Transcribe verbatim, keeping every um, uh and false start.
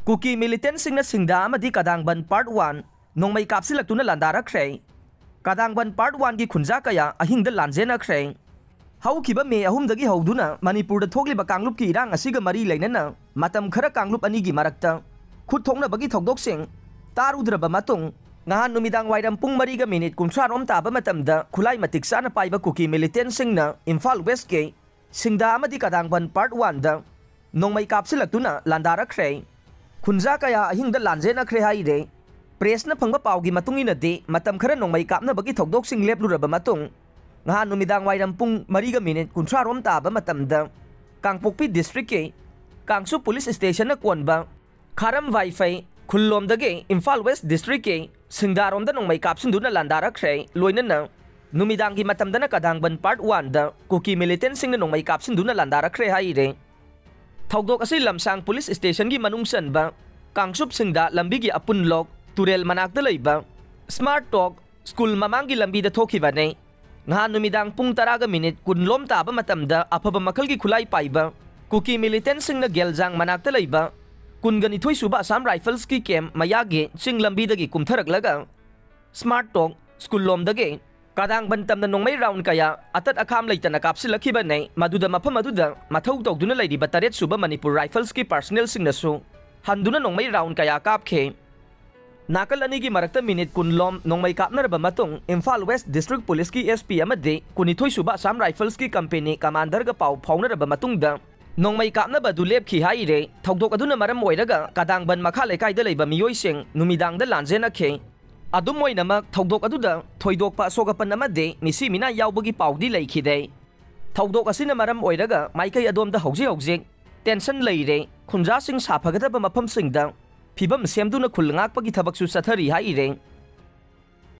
ꯀꯨꯀꯤ ꯃꯤꯂꯤꯇꯦꯟꯁꯤꯡꯅ ꯁꯤꯡꯗꯥ ꯑꯃꯗꯤ ꯀꯗꯥꯡꯕꯟ part one ꯅꯣꯡꯃꯩ ꯀꯥꯞꯁꯤꯜꯂꯛꯇꯨꯅ ꯂꯥꯟꯗꯥꯔꯛꯈ꯭ꯔꯦ꯫ ꯀꯗꯥꯡꯕꯟ ꯄꯥꯔꯠ ꯋꯥꯟꯒꯤ ꯈꯨꯟꯖꯥ ꯀꯌꯥ ꯑꯍꯤꯡꯗ ꯂꯥꯟꯖꯦꯟꯅꯈ꯭ꯔꯦ꯫ ꯍꯧꯈꯤꯕ ꯃꯦ ꯑꯍꯨꯝꯗꯒꯤ ꯍꯧꯗꯨꯅ ꯃꯅꯤꯄꯨꯔꯗ ꯊꯣꯛꯂꯤꯕ ꯀꯥꯡꯂꯨꯞꯀꯤ ꯏꯔꯥꯡ ꯑꯁꯤꯒ ꯃꯔꯤ ꯂꯩꯅꯅ ꯃꯇꯝ ꯈꯔ ꯀꯥꯡꯂꯨꯞ ꯑꯅꯤꯒꯤ ꯃꯔꯛꯇ ꯈꯨꯠ ꯊꯣꯛꯅꯕꯒꯤ ꯊꯧꯗꯣꯛꯁꯤꯡ ꯇꯥꯔꯨꯗ꯭ꯔꯕ ꯃꯇꯨꯡ, ꯉꯍꯥꯟ ꯅꯨꯃꯤꯗꯥꯡ ꯋꯥꯏꯔꯝ ꯄꯨꯡ ꯃꯔꯤꯒ ꯃꯤꯅꯤꯠ ꯀꯨꯟꯊ꯭ꯔꯥ ꯔꯣꯝ ꯇꯥꯕ ꯃꯇꯝꯗ ꯈꯨꯠꯂꯥꯏ ꯃꯇꯤꯛ ꯆꯥꯅ ꯄꯥꯏꯕ ꯀꯨꯀꯤ ꯃꯤꯂꯤꯇꯦꯟꯁꯤꯡꯅ ꯏꯝꯐꯥꯜ ꯋꯦꯁꯀꯤ ꯁꯤꯡꯗꯥ ꯑꯃꯗꯤ ꯀꯗꯥꯡꯕꯟ ꯄꯥꯔꯠ ꯋꯥꯟꯗ ꯅꯣꯡꯃꯩ ꯀꯥꯞꯁꯤꯜꯂꯛꯇꯨꯅ ꯂꯥꯟꯗꯥꯔꯛꯈ꯭ꯔꯦ꯫ ꯈꯨꯟꯖꯥ ꯀꯌꯥ ꯑꯍꯤꯡꯗ ꯂꯥꯟꯖꯦꯟꯅꯈ꯭ꯔꯦ ꯍꯥꯏꯔꯦ꯫ ꯄ꯭ꯔꯦꯁꯅ ꯐꯪꯕ ꯄꯥꯎꯒꯤ ꯃꯇꯨꯡ ꯏꯟꯅꯗꯤ, ꯃꯇꯝ ꯈꯔ ꯅꯣꯡꯃꯩ ꯀꯥꯞꯅꯕꯒꯤ ꯊꯧꯗꯣꯛꯁꯤꯡ ꯂꯦꯞꯂꯨꯔꯕ ꯃꯇꯨꯡ, ꯉꯍꯥꯟ ꯅꯨꯃꯤꯗꯥꯡ ꯋꯥꯏꯔꯝ ꯄꯨꯡ ꯃꯔꯤꯒ ꯃꯤꯅꯤꯠ ꯀꯨꯟꯊ꯭ꯔꯥ ꯔꯣꯝ ꯇꯥꯕ ꯃꯇꯝꯗ, ꯀꯥꯡꯄꯣꯛꯄꯤ ꯗꯤꯁꯇ꯭ꯔꯤꯛꯀꯤ ꯀꯥꯡꯁꯨ ꯄꯨꯂꯤꯁ ꯁ꯭ꯇꯦꯁꯟꯅ ꯀꯣꯟꯕ ꯈꯥꯔꯝ ꯋꯥꯏꯐꯩ ꯈꯨꯜꯂꯣꯝꯗꯒꯤ ꯏꯝꯐꯥꯜ ꯋꯦꯁ ꯗꯤꯁꯇ꯭ꯔꯤꯛꯀꯤ ꯁꯤꯡꯗꯥꯔꯣꯝꯗ ꯅꯣꯡꯃꯩ ꯀꯥꯞꯁꯤꯟꯗꯨꯅ ꯂꯥꯟꯗꯥꯔꯛꯈ꯭ꯔꯦ꯫ ꯂꯣꯏꯅꯅ ꯅꯨꯃꯤꯗꯥꯡꯒꯤ ꯃꯇꯝꯗꯅ ꯀꯗꯥꯡꯕꯟ ꯄꯥꯔꯠ ꯋꯥꯟꯗ ꯀꯨꯀꯤ ꯃꯤꯂꯤꯇꯦꯟꯁꯤꯡꯅ ꯅꯣꯡꯃꯩ ꯀꯥꯞꯁꯤꯟꯗꯨꯅ ꯂꯥꯟꯗꯥꯔꯛꯈ꯭ꯔꯦ ꯍꯥꯏꯔꯦ꯫ ꯊꯧꯗꯣꯛ ꯑꯁꯤ ꯂꯝꯁꯥꯡ ꯄꯨꯂꯤꯁ ꯁ꯭ꯇꯦꯁꯟꯒꯤ ꯃꯅꯨꯡ ꯆꯟꯕ ꯀꯥꯡꯆꯨꯞ ꯁꯤꯡꯗꯥ ꯂꯝꯕꯤꯒꯤ ꯑꯄꯨꯟꯂꯣꯛ ꯇꯨꯔꯦꯜ ꯃꯅꯥꯛꯇ ꯂꯩꯕ ꯁ꯭ꯃꯥꯔꯠ ꯇꯣꯛ ꯁ꯭ꯀꯨꯜ ꯃꯃꯥꯡꯒꯤ ꯂꯝꯕꯤꯗ ꯊꯣꯛꯈꯤꯕꯅꯤ꯫ ꯉꯍꯥꯟ ꯅꯨꯃꯤꯗꯥꯡ ꯄꯨꯡ ꯇꯔꯥꯒ ꯃꯤꯅꯤꯠ ꯀꯨꯟ ꯂꯣꯝ ꯇꯥꯕ ꯃꯇꯝꯗ, ꯑꯐꯕ ꯃꯈꯜꯒꯤ ꯈꯨꯠꯂꯥꯏ ꯄꯥꯏꯕ ꯀꯨꯀꯤ ꯃꯤꯂꯤꯇꯦꯟꯁꯤꯡꯅ ꯒꯦꯜꯖꯥꯡ ꯃꯅꯥꯛꯇ ꯂꯩꯕ ꯀꯨꯟꯒ ꯅꯤꯊꯣꯏ ꯁꯨꯕ ꯑꯁꯥꯝ ꯔꯥꯏꯐꯜꯁꯀꯤ ꯀꯦꯝꯞ ꯃꯌꯥꯒꯤ ꯆꯤꯡ ꯂꯝꯕꯤꯗꯒꯤ ꯀꯨꯝꯊꯔꯛꯂꯒ ꯁ꯭ꯃꯥꯔꯠ ꯇꯣꯛ ꯁ꯭ꯀꯨꯜ ꯂꯣꯝꯗꯒꯤ ꯀꯗꯥꯡꯕꯟ ꯇꯝꯅ ꯅꯣꯡꯃꯩ ꯔꯥꯎꯟ ꯀꯌꯥ ꯑꯇꯠ ꯑꯈꯥꯝ ꯂꯩꯇꯅ ꯀꯥꯞꯁꯤꯜꯂꯛꯈꯤꯕꯅꯤ꯫ ꯃꯗꯨꯗ ꯃꯐꯝ ꯑꯗꯨꯗ ꯃꯊꯧ ꯇꯧꯗꯨꯅ ꯂꯩꯔꯤꯕ ꯇꯔꯦꯠ ꯁꯨꯕ ꯃꯅꯤꯄꯨꯔ ꯔꯥꯏꯐꯜꯁꯀꯤ ꯄꯥꯔꯁꯅꯦꯜꯁꯤꯡꯅꯁꯨ ꯍꯟꯗꯨꯅ ꯅꯣꯡꯃꯩ ꯔꯥꯎꯟ ꯀꯌꯥ ꯀꯥꯞꯈꯤ꯫ ꯅꯥꯀꯜ ꯑꯅꯤꯒꯤ ꯃꯔꯛꯇ ꯃꯤꯅꯤꯠ ꯀꯨꯟ ꯂꯣꯝ ꯅꯣꯡꯃꯩ ꯀꯥꯞꯅꯔꯕ ꯃꯇꯨꯡ, ꯏꯝꯐꯥꯜ ꯋꯦꯁ ꯗꯤꯁꯇ꯭ꯔꯤꯛ ꯄꯨꯂꯤꯁꯀꯤ ꯑꯦꯁ ꯄꯤ ꯑꯃꯗꯤ ꯀꯨꯟꯅꯤꯊꯣꯏ ꯁꯨꯕ ꯑꯁꯥꯝ ꯔꯥꯏꯐꯜꯁꯀꯤ ꯀꯝꯄꯦꯅꯤ ꯀꯃꯥꯟꯗꯔꯒ ꯄꯥꯎ ꯐꯥꯎꯅꯔꯕ ꯃꯇꯨꯡꯗ ꯅꯣꯡꯃꯩ ꯀꯥꯞꯅꯕ ꯑꯗꯨ ꯂꯦꯞꯈꯤ ꯍꯥꯏꯔꯦ꯫ ꯊꯧꯗꯣꯛ ꯑꯗꯨꯅ ꯃꯔꯝ ꯑꯣꯏꯔꯒ ꯀꯗꯥꯡꯕꯟ ꯃꯈꯥ ꯂꯩꯀꯥꯏꯗ ꯂꯩꯕ ꯃꯤꯑꯣꯏꯁꯤꯡ ꯅꯨꯃꯤꯗꯥꯡꯗ ꯂꯥꯟꯖꯦꯟꯅꯈꯤ꯫ ꯑꯗꯨꯝ ꯑꯣꯏꯅꯃꯛ, ꯊꯧꯗꯣꯛ ꯑꯗꯨꯗ ꯊꯣꯏꯗꯣꯛꯄ ꯑꯁꯣꯛ ꯑꯄꯟ ꯑꯃꯗꯤ ꯃꯤꯁꯤ ꯃꯤꯅꯥ ꯌꯥꯎꯕꯒꯤ ꯄꯥꯎꯗꯤ ꯂꯩꯈꯤꯗꯦ꯫ ꯊꯧꯗꯣꯛ ꯑꯁꯤꯅ ꯃꯔꯝ ꯑꯣꯏꯔꯒ ꯃꯥꯏꯀꯩ ꯑꯗꯣꯝꯗ ꯍꯧꯖꯤꯛ ꯍꯧꯖꯤꯛ ꯇꯦꯟꯁꯟ ꯂꯩꯔꯦ꯫ ꯈꯨꯟꯖꯥꯁꯤꯡ ꯁꯥꯐꯒꯗꯕ ꯃꯐꯝꯁꯤꯡꯗ ꯐꯤꯕꯝ ꯁꯦꯝꯗꯨꯅ ꯈꯨꯜ ꯉꯥꯛꯄꯒꯤ ꯊꯕꯛꯁꯨ ꯆꯠꯊꯔꯤ ꯍꯥꯏꯔꯦ꯫